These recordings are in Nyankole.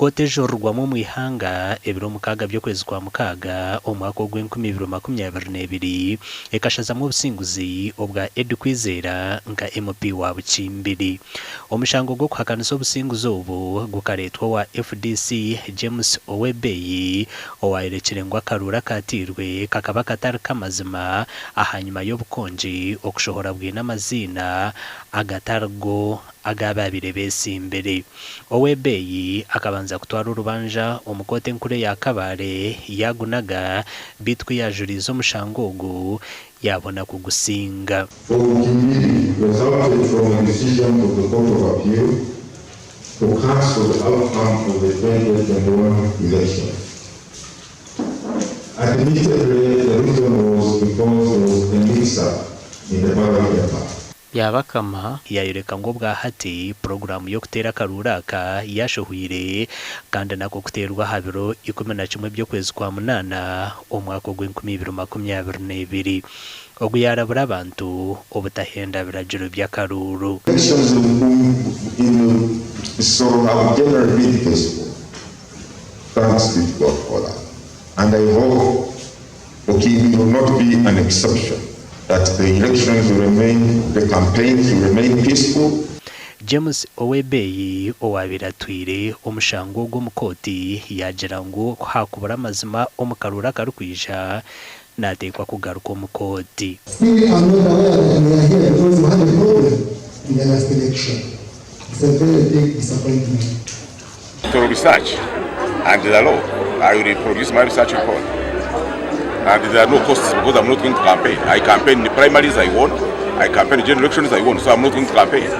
Kooti ejurirwamu omu ihanga ebiro mukaaga by'okwezi kwa mukaaga omwaka ogw'enkumi ibiri 22 ekashazamu obusinguzi obwa Eddie Kwizera nka MP wa Bukimbiri. Omushango gw'okuhakanisa obusinguzi obu gukareetwa owa FDC James Owebeyi owayorekire ngu akaruuru akaateirwe kakaba katari k'amazima ahanyima y'obukongi okushohora bwine amaziina agatari go ag'abaabaire beetsimbire. Owebeyi akabanza kutwara orubanja omu kooti enkuru eya Kabale yaagunaga beitu ku yaajuriize omushango ogu yaabona kugusinga. For Bukimbiri resulted from a decision of the Court of Appeal to cancel the outcome of the 2021 elections. Admittedly, the reason was because there was a mix-up in the ballot paper. Byabakama. Yaayoreka ngu obwa hati puroguraamu y'okuteera akaruuru aka yaashohwire kandi n'ak'okuteerwa aha biro 11 by'okwezi kwa munaana omwaka ogw'enkumi ibiri makumyabiri n'ebiri. Ogu yaarabura abantu obutahenda biragiro by'akaruuru. Elections in Kisoro have generally been peaceful. Thanks be to God for that. And I hope Bukimbiri will not be an exception, that the elections will remain, the campaigns will remain peaceful. James Owebeyi owaabaire atwire omushango ogu omu kooti yaagira ngu ku haakubura amazima omu karuuru akarikwija naateekwa kugaruka omu kooti. We are not aware that we are here because we had a problem in the last election. It's a very big disappointment. To research and the law, I will produce my research report. And there are no costs because I'm not going to campaign. I campaign in the primaries, I won. I campaign in general elections, I won. So I'm not going to campaign.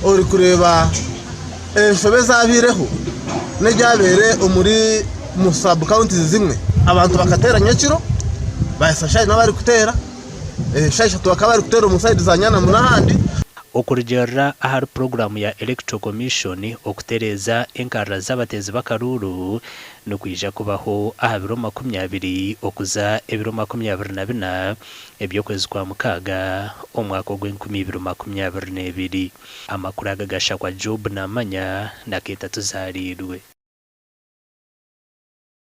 Ori kureeba enshobe zabiireho n'ebyabaire omuri mu sub counties zimwe, abantu bakateera nyekiro bahisa shaaha n'abari kuteera shaaha 3, bakaba bari kuteera omu side za Nyanamu n'ahandi. Okurugiirira ahari puroguraamu ya Electoral Commission, okutereeza enkarira z'abateezi b'akaruuru nikwija kubaho aha biro 20 okuza ebiro 24 eby'okwezi kwa mukaaga omwaka ogw'enkumi ibiri makumyabiri n'ebiri. Amakuru aga gashakwa Job Namanya na Keeta Tuzaariirwe.